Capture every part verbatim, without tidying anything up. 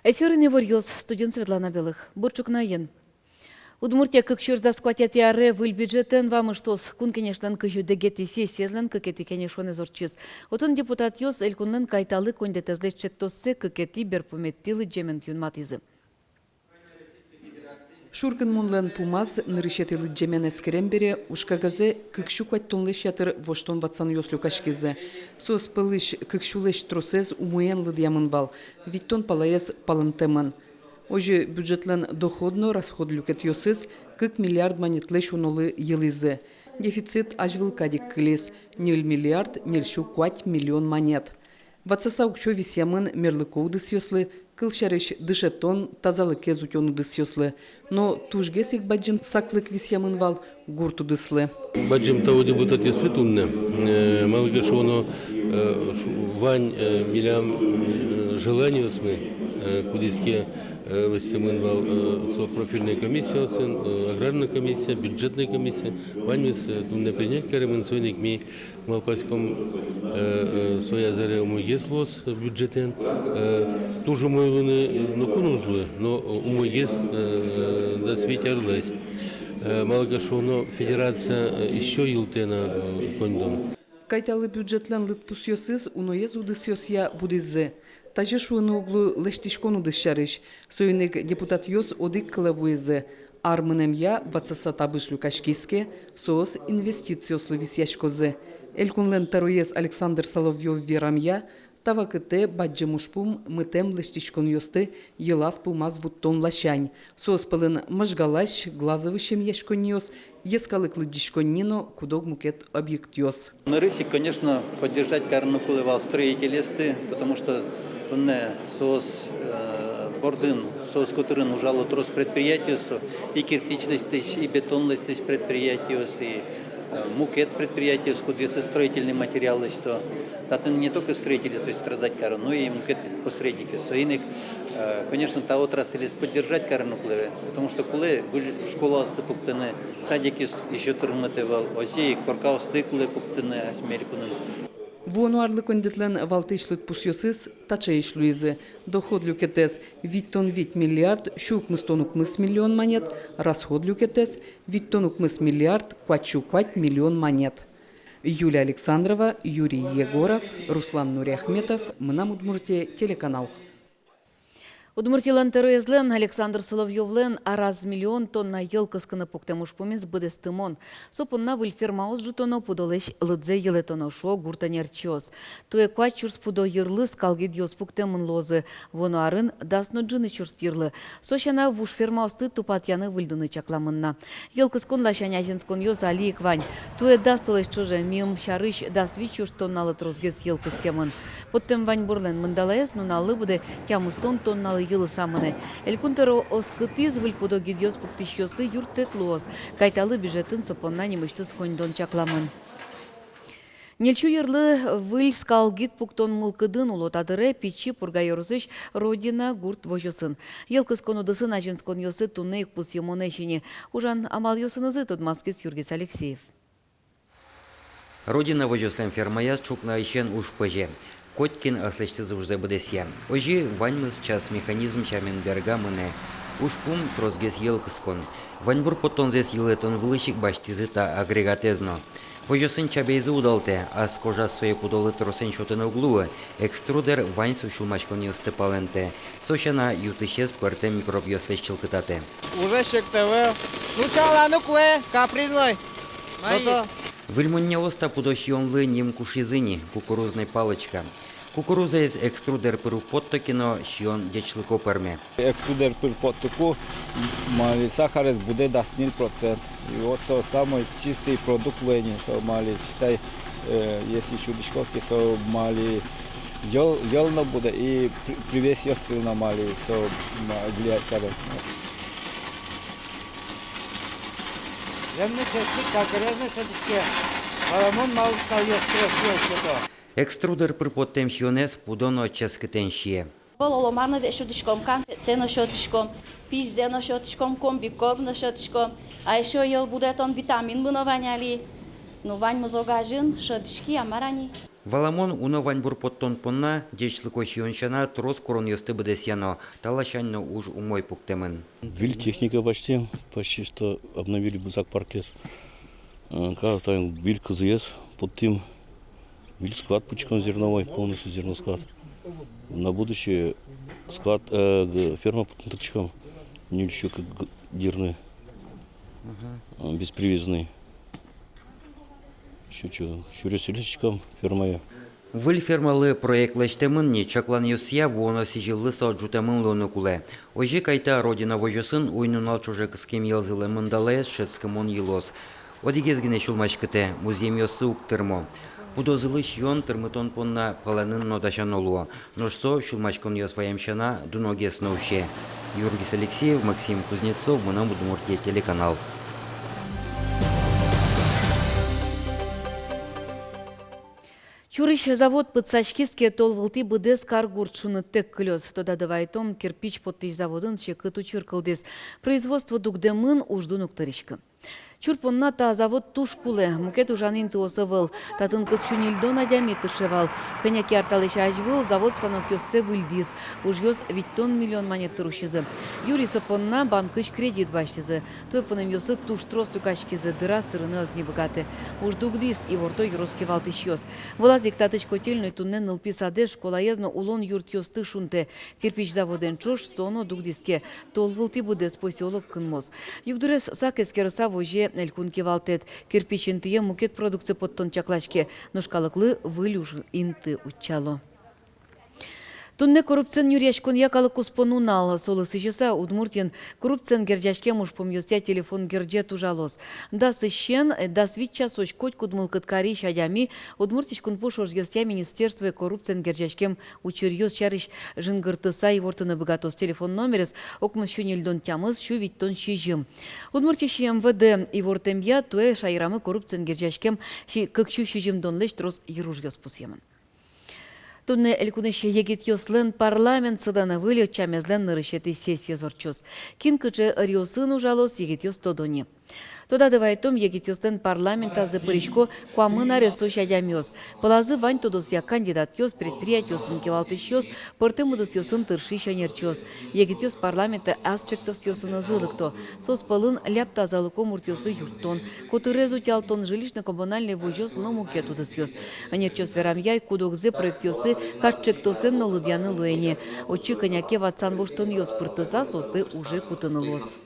Эфирын иворъёс, студиын Светлана Белых. Бур ӵукнаен. Удмуртия кык сюрс дас куатетӥ аре выль бюджетэн вамыштоз. Кун Кенешлэн кызь одӥгетӥ сессиезлэн кыкетӥ кенешонэз ортчиз. Отын депутатъёс элькунлэн кайталы коньдэтэзлэсь ӵектоссэ кыкетӥ берпуметӥ лыдӟемен юнматӥзы. Шуркынмонлэн пумаз нырысетӥ лыдӟемен эскерем бере, ужкагазэ кык сю куатьтонлэсь ятыр воштон-ватсанъёс люкаськизы. Соос пӧлысь кык сюлэсь тросэз умоен лыдъямын вал, витьтон палаез палэнтэмын. Озьы бюджетлэн доход но расход люкетъёсыз кык миллиард манетлэсь унолы йылӥзы. Дефицит азьвыл кадь ик кылиз, ньыль миллиард ньыль сю куать миллион манет. Ватсаса уксё висъямын мерлыко удысъёслы, кылсярысь, дышетон, тазалыкез утён удысъёслы. Но тужгес ик бадӟым саклык висъямын вал гурт удыслы. Бадӟым тау депутатъёслы туннэ, э, малы ке шуоно, э, ш-, вань, э, милям, э, желаниосмы, э, кудӥз ке, э, лэсьтэмын вал, э, со профильной комиссиосын, э, аграрной комиссия, бюджетной комиссия, ваньмыз, э, туннэ принять каремын, соин ик ми малпаськом, э, э, соя заря умойгес луоз бюджетэн, э, туж умой луыны, э, ноку но уз луы, но, э, умойгес, э, дас вить арлэсь. Э, малы ке шуоно, федерация, э, ещё йылтэ на, э, коньдон. Кайталы бюджетлэн лыдпусъёсыз уноез удысъёсъя будӥзы. Тазьы шуыны уг луы лэсьтӥськон удыс сярысь. Соин ик депутатъёс одӥг кылэ вуизы: ар мынэмъя ватсаса табыш люкаськиз ке, соос инвестициослы висъяськозы. Элькунлэн тӧроез Александр Соловьёв верамъя, та вакытэ бадӟым ужпум мытэм лэсьтӥськонъёсты йылаз-пумаз вуттон ласянь. Соос пӧлын Можгалась, Глазовысь эмъяськонниос, йӧскалык лыдӟиськонни но кудог мукет объектъёс. Нырысь ик, конечно, поддержать карыны кулэ вал строительёсты, потому что туннэ соос, э, бордын, соос котырын ужало трос предприятиос, со и кирпич лэсьтӥсь, и бетон лэсьтӥсь предприятиос, и, э, мукет предприятиос, кудъёсыз строительный материал лэсьто. Татын не только строительёс страдать каро, но и мукет посредникъёс. Соин ик, э, конечно, та отраслез поддержать карыны кулэ, потому что кулэ выль школаосты пуктыны, садикъёс ещё тырмытэ вал, озьы ик коркаосты кулэ пуктыны асьме элькунын. Вуоно арлы коньдэтлэн валтӥсь лыдпусъёсыз таӵеесь луизы: доход люкетэз витьтон вить миллиард сю укмыстон укмыс миллион манет, расход люкетэз витьтон укмыс миллиард куать сю куать миллион манет. Юлия Александрова, Юрий Егоров, Руслан Нуриахметов, «Мынам Удмуртие» телеканал. Удмуртилэн тӧроезлэн Александр Соловьёвлэн араз миллион тонна йӧл кыскыны пуктэм ужпумез быдэстымон. Со понна выль фермаос ӝутоно, пудолэсь лыдзэ йылэтоно, шуо гурт ӧнерчиос. Туэ куать сюрс пудо йырлы скал гидъёс пуктэмын луозы, вуоно арын дас но ӝыны сюрс йырлы. Со сяна, вуж фермаосты тупатъяны-выльдыны чакламын на. Йӧл кыскон ласянь азинсконъёс али ик вань. Туэ дас толэзь ӵоже миым сярысь дас вить сюрс тонналы тросгес йӧл кыскемын. Поттэм ваньбурлэн мындалаез нуналлы быдэ тямыстон тонналы йылыса мынэ. Элькун тӧро оскытӥз: выль пудо гидъёс пуктӥсьёсты юрттэт луоз. Кайталы бюджетын со понна нимысьтыз коньдон чакламын. Ньыль сю йырлы выль скал гид пуктон мылкыдын уло. Та дыре Пичи Пурга ёросысь «Родина» гурт возёсын. Йӧл кыскон удысын азинсконъёссы туннэ ик пусъемонэсь ини. Ужан амалъёсынызы тодматскиз Юргис Алексеев. «Родина» возёслэн фермаяз ӵукнаысен уж пӧзе. Котькин аслэсьтыз ужзэ быдэсъя. Озьы ваньмыз час механизм сямен берга, мынэ. Ужпум тросгес йӧл кыскон. Ваньбур поттонзэс йылэтон вылысь ик басьтӥзы та агрегатэз но. Возёсын чабейзы удалтэ, ас кожаз сое пудолы тросэн сётыны уг луы, экструдер вань со сюлмаськонъёсты палэнтэ. Со сяна, ютысез пӧртэм микробъёслэсь чылкытатэ. Уже сектэ ӧвӧл. Сначала нукле, капризной. Мае? Выль муннеос та пудо сиёнлы ним кушизы ни, кукурузной палочка. Кукурузаез экструдер пыр уг потто ке но, сиён ӟечлыко пӧрме. Экструдер пыр поттыку, малы, сахарез будэ дас ньыль процент. И вот со самый чистый продукт луэ ни, со, малы, считай, э, если сюдӥськод ке, со, малы, йӧл, йӧл но будэ, и при-, привесьёсыз но, малы, со, ма, влиять каре. Зэмзэ шедьтӥд, как грязно шедьтӥське. Валамон, малы скалъёс трос, трос, трос. Экструдер пыр поттэм сиёнэз пудо но ческытэн сие. Вал оломар но весь сётӥськом, конфетсэ но сётӥськом, пизьзэ но сётӥськом, комбикорм но сётӥськом. А ещё йӧл будэтон витаминмы но вань али. Ну, ваньмыз огазьын, шӧдӥськи, а мар ини. Валамон, уно ваньбур поттон понна, ӟечлыко сиён сяна, трос куронъёсты быдэсъяно, та ласянь но уж умой пуктэмын. Выль техника басьтӥм, почти что обновили бы зоопаркез. Э, ка-, та выль кызыез поттӥм, выль склад пуктӥськом зерновой, полностью зерносклад. На будущее склад, э, г-, ферма поттыны тыршиськом, ньыль сю к-, г-, герны, э, беспривязный. Сю-, сю-, сюрес лэсьтӥськом фермае. Выль фермалы проект лэсьтэмын ни, чакланъёсъя, вуоно сӥзьыллы со ӝутэмын луыны кулэ. Озьы ик Айта «Родина» возёсын уй-нунал ӵоже кыскем йӧлзылэн мындалаез шӧдскымон йылоз. Одӥгез гинэ сюлмаськытэ: музъемъёссы уг тырмо. Пудозылы сиён тырмытон понна палэнын но дасяно луо. Нош со, сюлмаськонъёс ваем сяна, дуногес но усе. Юргис Алексеев, Максим Кузнецов, «Мынам Удмуртие» телеканал. Чурысь завод пытсаськиз ке, тол вылтӥ быдэс каргурт шуныттэк кылёз. Тодады вайтом, кирпич поттӥсь заводын секыт учыр кылдӥз. Производство дугдэмын, уждун уг тыриськы. Чур понна та завод туж кулэ, мукет ужан интыос ӧвӧл. Татын кык сю ньыльдон адями тырше вал. Кӧня ке ар талэсь азьвыл завод станокъёссэ выльдӥз. Ужъёс витьтон миллион манет тыр усизы. Юри со понна банкысь кредит басьтӥзы. Туэ пунэмъёслы туж трос люкаськизы, дыраз тырыны ӧз ни быгаты. Уж дугдӥз, иворто ёрос кивалтӥсьёс. Вылаз ик татысь котельной туннэ нылпи садэз, школаез но улон юртъёсты шунтэ. Кирпич заводэн ӵош со но дугдӥз ке, тол вылтӥ быдэс посёлок кынмоз. Югдурез сак эскерыса возе элькун кивалтэт. Кирпич интые мукет продукци поттон чаклаське, нош калыклы выль уж инты утчало. Туннэ коррупциен нюръяськонъя калык куспо нунал. Солы сӥзьыса Удмуртиын коррупциен герӟаськем ужпумъёсъя телефон герӟет ужалоз. Дасысен дас вить часозь котькуд мылкыд карись адями Удмуртиысь кунпуш ужъёсъя министерствое коррупциен герӟаськем учыръёс сярысь жингыртыса ивортыны быгатоз. Телефон номерез: укмыс сю ньыльдон тямыс, сю витьтон сизьым. Удмуртиысь МВД ивортэмъя, туэ шаерамы коррупциен герӟаськем си-, кык сю сизьымдонлэсь трос йыружъёс пусъемын. Туннэ элькунысь егитъёслэн парламентсылэн выль ӧтчамезлэн нырысетӥ сессиез ортчоз. Кин кыӵе ӧръёсын ужалоз, егитъёс тодо ни. Тодады вайтом, егитъёслэн парламентазы пырисько куамын аресозь адямиос. Пӧлазы вань тодосъя кандидатъёс, предприятиосын кивалтӥсьёс, пӧртэм удысъёсын тыршись ӧнерчиос. Егитъёс парламентэ ас ӵектосъёсынызы лыкто. Соос пӧлын ляб тазалыко муртъёслы юрттон, котырез утялтон, жилищно-коммунальной возьёс но мукет удысъёс. Ӧнерчиос верамъя, куд-огзэ проектъёсты кат ӵектосэн но лыдъяны луэ ни. Отчы кӧня ке ватсан воштонъёс пыртыса, соосты уже кутыны луоз.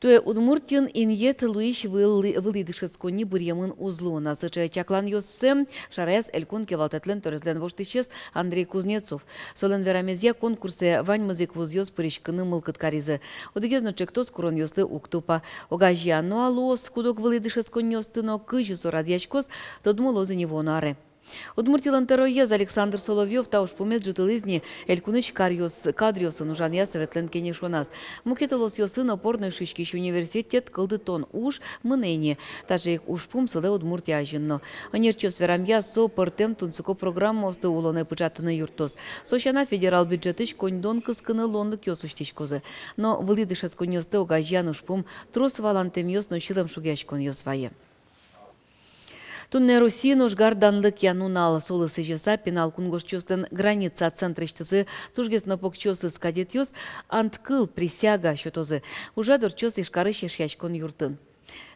Туэ Удмуртиын инъет луись вылӥ, вылӥ дышетсконни быръемын уз луы на. Сыӵе чакланъёссэ шараяз элькун кивалтэтлэн тӧрезлэн воштӥсез Андрей Кузнецов. Солэн верамезъя, конкурсэ ваньмыз ик вузъёс пыриськыны мылкыд каризы. Одӥгез но ӵектос куронъёслы уг тупа. Огазеяно-а луоз куд-ог вылӥ дышетсконниосты но кызьы со радъяськоз, тодмо луоз ини вуоно аре. Удмуртилэн тӧроез Александр Соловьёв та ужпумез ӝутылӥз ни элькунысь каръёс-, кадръёсын ужанъя советлэн кенешоназ. Мукет улосъёсын опорной шуиськись университет кылдытон уж мынэ ини. Таӵе ик ужпум сылэ Удмуртия азьын но. Ӧнерчиос верамъя, со пӧртэм тунсыко программаосты улонэ пыӵатыны юрттоз. Со сяна, федерал бюджетысь коньдон кыскыны луонлыкъёс усьтӥськозы. Но вылӥ дышетсконниосты огазеян ужпум трос валантэмъёс но сюлэмшугъяськонъёс вае. Туннэ Россиын ожгар данлыкъя нунал. Солы сӥзьыса пинал кунгожчиослэн «Граница» центрысьтызы тужгес но покчиосыз кадетъёс ант кыл, присяга, сётозы. Ужрад ортчоз Ижкарысь Эшъяськон юртын.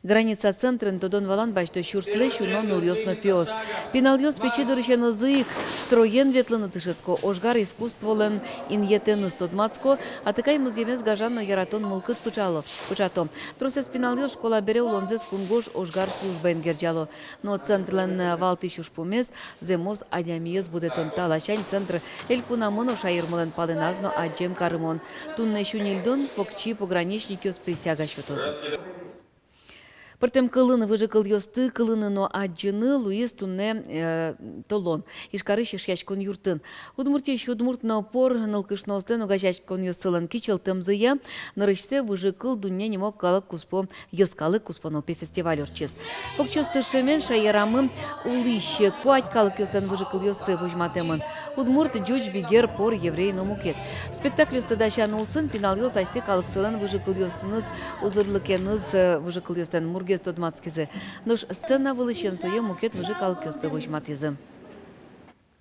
«Граница» центрын тодон-валан басьто сюрслэсь уно нылъёс но пиос. Пиналъёс пичи дырысенызы ик строен ветлыны дышетско, ожгар искусстволэн инъетэныз тодматско, атыкай музъемез гажан но яратон мылкыд пыӵало, пыӵато. Тросэз пиналъёс школа бере улонзэс кунгож ожгар службаен герӟало. Но центрлэн валтӥсь ужпумез — зэмос адямиез будэтон. Та ласянь центр элькунамы но шаермылэн палэназ но адӟем карымон. Туннэ сю ньыльдон покчи пограничникъёс присяга сётозы. Пӧртэм кылын выжыкылъёсты кылыны но адӟыны луиз туннэ, э, толон Ижкарысь Эшъяськон юртын. Удмуртиысь удмурт но пор нылкышноослэн огазеяськонъёссылэн кичӧлтэмзыя нырысьсэ «Выжыкыл дунне» нимо калык куспо, йӧскалык куспо нылпи фестиваль ортчиз. Покчиосты шӧмен шаерамы улӥсь куать калыкъёслэн выжыкылъёссы возьматэмын: удмурт, ӟуч, бигер, пор, еврей но мукет. Спектакльёсты дасян улсын пиналъёс асьсэ калыксылэн выжыкылъёсыныз, узырлыкеныз, э, выжыкылъёслэн мургес тодматскизы. Нош сцена вылысен сое мукет выжы калыкъёсты возьматӥзы.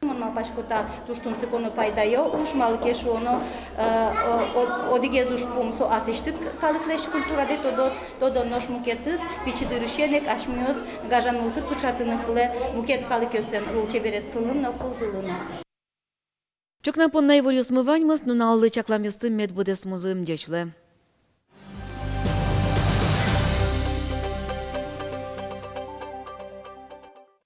Мон малпасько, та туж тунсыко но пайдаё уж, малы ке шуоно, э, о-, о-, одӥгез ужпум — со аслэсьтыд калыклэсь культурадэ тодо-, тодон, нош мукетыз — пичи дырысен ик асьмеос гажан мылкыд пыӵатыны кулэ мукет калыкъёслэн лулчеберетсылы но, кылзылы но. Ӵукна понна иворъёсмы ваньмыз. Нуналлы чакламъёсты мед быдэсмозы. Ӟеч луэ.